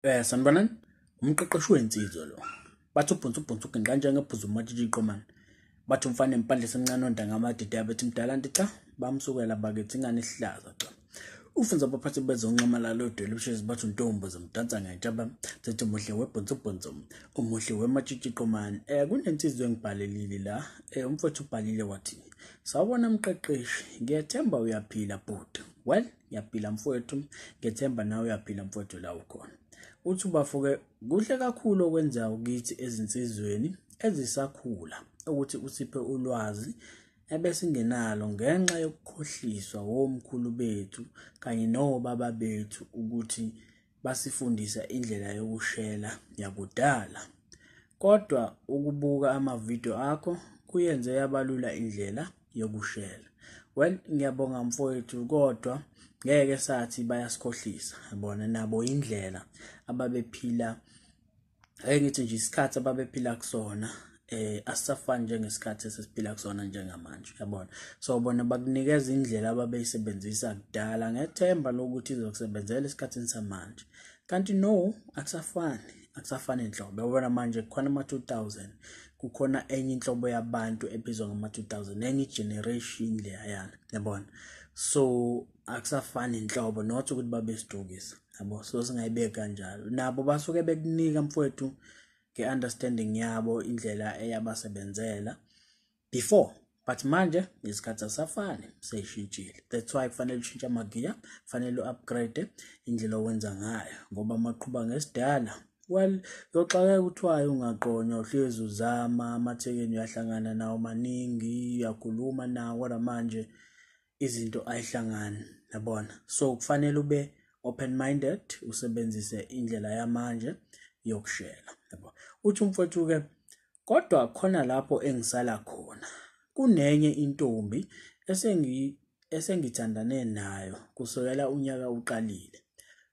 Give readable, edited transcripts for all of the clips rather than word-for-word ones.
Sanibonani, umqeqeshi wensizwa lo. Bathi ubhunsu ubhunsu uginqa njengephuzu umatshitshi iqomane. Bathi umfana empandla esemncane ontanga amadida bethi mdala nti cha bamsukela bakithi ingane ihlaza cha. Ufunza abaphathi bezonxamalala odwele ushezi bathi untombi zomdansa ngentshaba sethi umuhle webhunsu ubhunsu umuhle wematshitshi iqomane. Kunensizwa engibhalelile la. Umfowethu ubhalile wathi, "Sawubona mqeqeshi, ngiyethemba uyaphila bhuti." Well, ngiyaphila mfowethu, ngiyethemba nawe uyaphila mfowethu la ukhona. Uthi ubafuke kuhle kakhulu okwenzayo kithi ezinsizweni ezisakhula ukuthi usiphe ulwazi ebesingenalo ngenxa yokukhohliswa womkhulu bethu kanye nobaba bethu ukuthi basifundisa indlela yokushela yakudala. Kodwa ukubuka amavidiyo akho kuyenze yabalula indlela yokushela. Well, ngiyabonga mfowethu, kodwa ngeke sathi bayasikhohlisa, yabona nabo indlela ababephila, ake ngithi nje isikhathi ababephila kusona asisafani njengesikhathi esesiphila kusona njengamanje, yabona. So bona bakunikeza indlela ababeyisebenzisa kudala ngethemba lokuthi izokusebenzela esikhathini samanje, kanti no, akusafani, akusafani nhlobo. Yabona manje kukhona ama-2000, kukhona enye inhlobo yabantu ebizwa ngama-2000, enye i-generation leyayana, yabona. So akusafani nhlobo, not ukuthi babesidukisa, yabo. So singayibeki kanjalo, nabo basuke bekunika mfowethu nge-understanding yabo indlela eyabasebenzela before, but manje isikhathi asafani, seyishintshile. That's why kufanele ushintshe amagiya, kufanele u-upgrade indlela owenza ngayo, ngoba maqhuba ngesidala, well, yoxakeka kuthiwa ungaqonywa, uhlezi uzama amathekeni, uyahlangana nawo maningi, uyakhuluma nawo, kodwa manje izinto ayihlangani, yabona. So kufanele ube open minded, usebenzise indlela yamanje yokushela, yabo. Uthi umfowethu ke, kodwa khona lapho engisala khona kunenye intombi esengithandane nayo kusukela unyaka uqalile,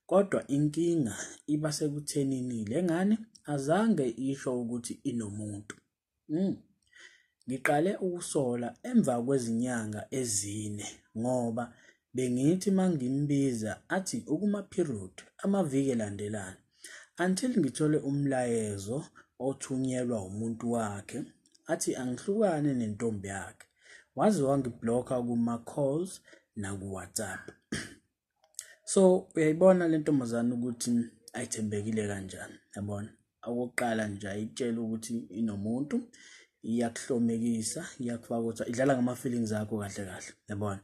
kodwa inkinga iba sekuthenini le ngane azange isho ukuthi inomuntu. Ngiqale ukusola emva kwezinyanga ezine ngoba bengithi mangimbiza athi ukuma period amaviki elandelana, until ngithole umlayezo othunyelwa umuntu wakhe athi angihlukane nentombi yakhe. Waze wangiblocka kuma calls naku WhatsApp. So uyayibona le ntombazane ukuthi ayithembekile kanjani, yabona. Okokuqala nje ayitshela ukuthi inomuntu, iyakuhlomekisa, iyakufaka ukuthi idlala ngama feelings akho kahle kahle, yabona.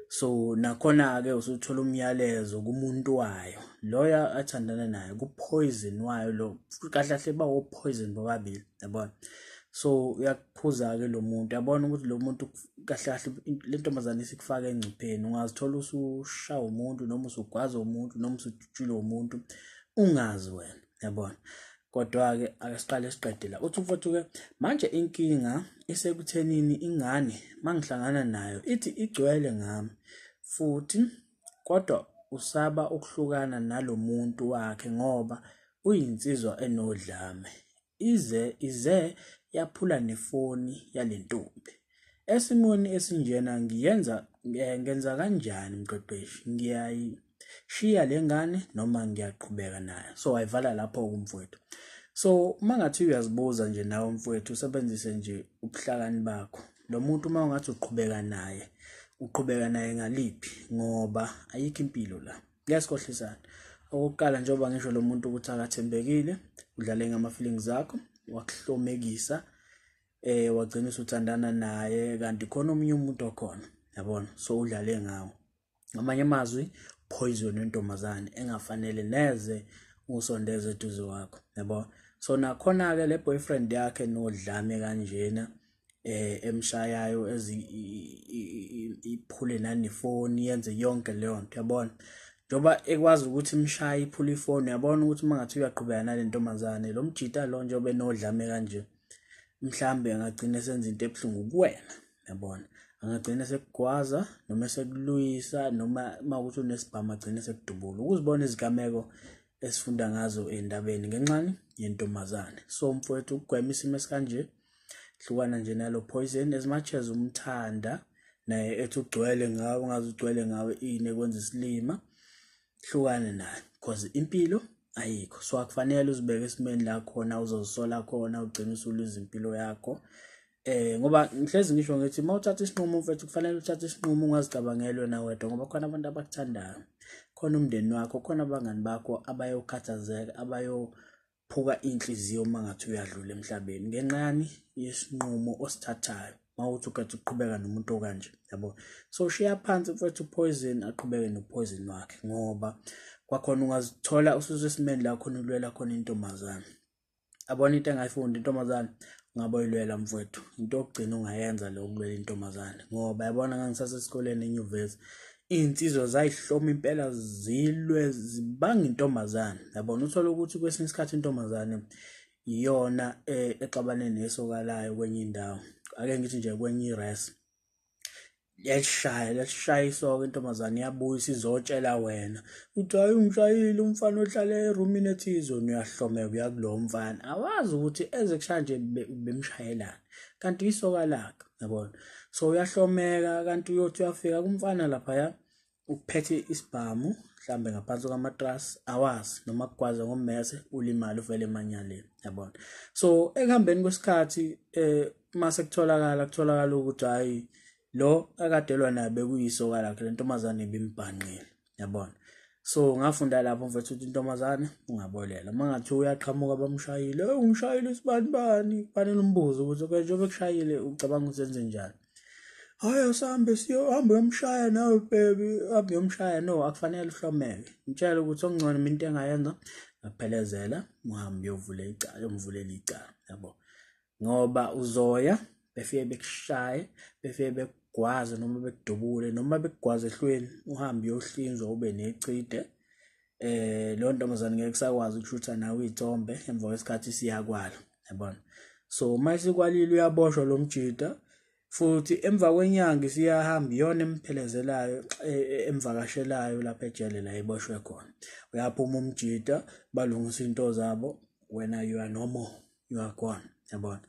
So nakhona ke usuthola umyalezo kumuntu wayo loya athandana naye, ku poison wayo lo, kahle kahle ba wo poison bobabili, yabona. So uyakuphuza ke lo muntu, yabona ukuthi lo muntu kahle kahle le ntombazane isikufaka engcupheni, ungazithola usushaya umuntu noma usugwaza umuntu noma usujutshile umuntu ungazi wena, yabona. Kodwa ke ake siqale siqede la. Uthi umfowethu ke manje inkinga isekuthenini ingane mangihlangana nayo ithi igcwele ngami futhi, kodwa usaba ukuhlukana nalomuntu wakhe ngoba uyinsizwa enodlame. Ize yaphula nefoni yalentombi. Esimweni esinjena ngenza kanjani mqeqeshi? Ngiyayishiya lengane noma ngiyaqhubeka nayo? So wayivala lapho kumfowethu. So mangathi uyazibuza nje nawe mfowethu, usebenzise nje ubuhlakani bakho. Lo muntu uma ungathi uqhubeka naye, uqhubeka naye ngaliphi? Ngoba ayikho impilo la. Kuyasikhohlisana. Okokuqala njengoba ngisho lo muntu ukuthi akathembekile, udlale ngama feelings akho, wakuhlomekisa, wagcina usuthandana naye kanti khona omunye umuntu okhona, yabona. So udlale ngawo. Ngamanye amazwi, poison wentombazane engafanele neze usondeze eduze kwakho, yabo. So nakhona ke le boyfriend yakhe nodlame kanjena, emshayayo ezi iphule nanefoni, yenze yonke leyo nto, yabona. Njengoba ekwazi ukuthi imshaye iphule ifoni, uyabona ukuthi uma ngathi uyaqhubeka nale ntombazane, lo mjita lo njengoba enodlame kanje, mhlambe angagcina esenza into ebuhlungu kuwena, yabona. Angagcina sekugwaza noma sekulwisa, noma mawukuthi unesibhamu agcine sekudubula. Ukuzibona izigameko esifunda ngazo endabeni ngenxani yentombazane. So mfowethu, ukugwema isimo esikanje, hlukana nje nalo poison. As much as umthanda naye ethi ugcwele ngawe, ungaze ugcwele ngawe ini ekwenza isilima, hlukane naye, because impilo Ayikho. So akufanele uzibeke esimeni la khona uzozisola khona, ugcine usuluza impilo yakho. Ngoba ngihlezi ngisho ngithi uma uthatha isinqumo mfethu, kufanele uthathe isinqumo ungazicabangeli wena wedwa, ngoba khona abantu abakuthandayo, khona umndeni wakho, khona abangani bakho abayokhathazeka, abayophuka inhliziyo uma ngathi uyadlula emhlabeni ngenxa yani yesinqumo osithathayo mawuthi ukhetha ukuqhubeka nomuntu okanje, yabo. So shiya phansi mfethu upoison, aqhubeke nopoison wakhe, ngoba kwakhona ungazithola ususesimeni la khona ulwela khona intombazane. Abona into engayifundi intombazane, ungaboyilwela mfowethu. Into yokugcina ungayenza lo ukulwela intombazane, ngoba yabona ngangisasesikoleni enyuvesi, iy'nsizwa zayihloma impela zilwe zibanga intombazane, yabona. Uthole ukuthi kwesinye isikhathi intombazane iyona exabane nesoka layo kwenye indawo, ake ngithi nje kwenye i-res, liyashaya isoka, intombazane iyabuya isizotshela wena uthi hayi ungishayile umfana ohlala erumini ethize, uyahlomeka uya kulowo mfana, awazi ukuthi eze kushaya nje bemshayelana kanti isoka lakhe, yabona. So uyahlomeka kanti uyothi uyafika kumfana laphaya uphethe isibhamu mhlambe ngaphansi kwamatrasi, awazi noma kugwaza ngommese ulimale uvele emanyaleni, yabona. So ekuhambeni kwesikhathi mase kutholakala ukuthi hayi lo akadelwa naye bekuyisoka lakhe, le ntombazane ibimbhanqile, yabona. So ngafunda lapho mfethu ukuthi intombazane ungabolela uma ngathi uyaqhamuka bamshayile, ungishayile isibanibani, kufanele umbuze ukuthi okay njengoba ekushayile ucabanga ukuthi enze njani. Hayi asambe siyohamba uyomshaya nawe baby, hambe uyomshaya. No, akufanele uhlomeke, ngitshela ukuthi okungcono mina into engayenza ngaphelezela uhambe uyovula icala, uyomvulela icala, yabo. Ngoba uzoya befike bekushaye, befike bekugwaze noma bekudubule noma bekugwaze ehlweni, uhambe uyohlinzwa ube nechide. Leyo ntombazane ngeke kusakwazi ukushutha nawe iy'thombe, emva kwesikhathi siyakwala, yabona. So uma isikwalile uyaboshwa lo mjida, futhi emva kwenyanga isiyahamba iyona emphelezelayo emvakashelayo lapha ejele la eboshwe khona. Uyaphuma umjida, balungisa into zabo, wena you are no more, you are gone, yabona.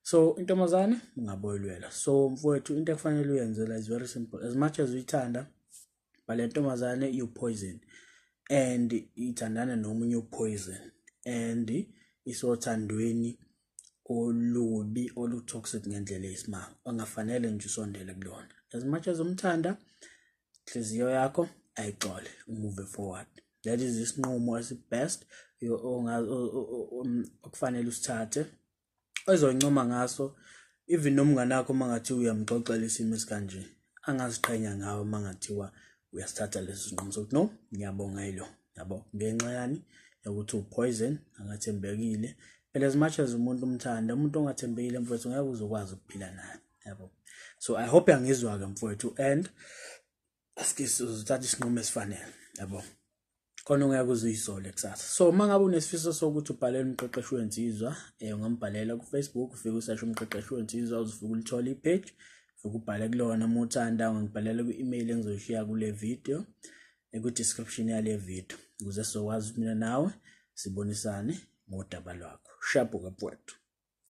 So intombazane ungaboyilwela. So mfowethu into ekufanele uyenze la is very simple. As much as uyithanda, but le ntombazane you poison and ithandana nomunye upoison and isothandweni olubi olu-toxic ngendlela eyisimanga, ongafanele nje usondele kulona. As much as umthanda, inhliziyo yakho ayixole, umove forward. That is isinqumo esi-best okufanele usithathe, ozoyincoma ngaso. Even nomngane wakho uma ngathiwa uyamxoxela isimo esikanje, angaziqhenya ngawe uma ngathiwa uyasithatha leso sinqumo sokuthi no, ngiyabonga yilo, yabo. Ngenxa yani yokuthi upoison, akathembekile. Phela as much as umuntu umthanda, umuntu ongathembekile mfowethu ngeke uzokwazi ukuphila naye, yabo. So I hope uyangizwa-ke mfowethu, and asike uzothatha isinqumo esifanele, yabo. Khona ungeke uze uyisole kusasa. So uma ngabe unesifiso sokuthi ubhalele umqeqeshi wensizwa, ungambhalela ku-Facebook, ufike useshe umqeqeshi wensizwa, uzofike ulithole i-page, ufike ubhale kulona. Uma uthanda ungangibhalela kwi-email engizoyishiya kule video, ku-description yale video, ukuze sizokwazi mina nawe sibonisane ngodaba lwakho. Shabu-ke mfowethu.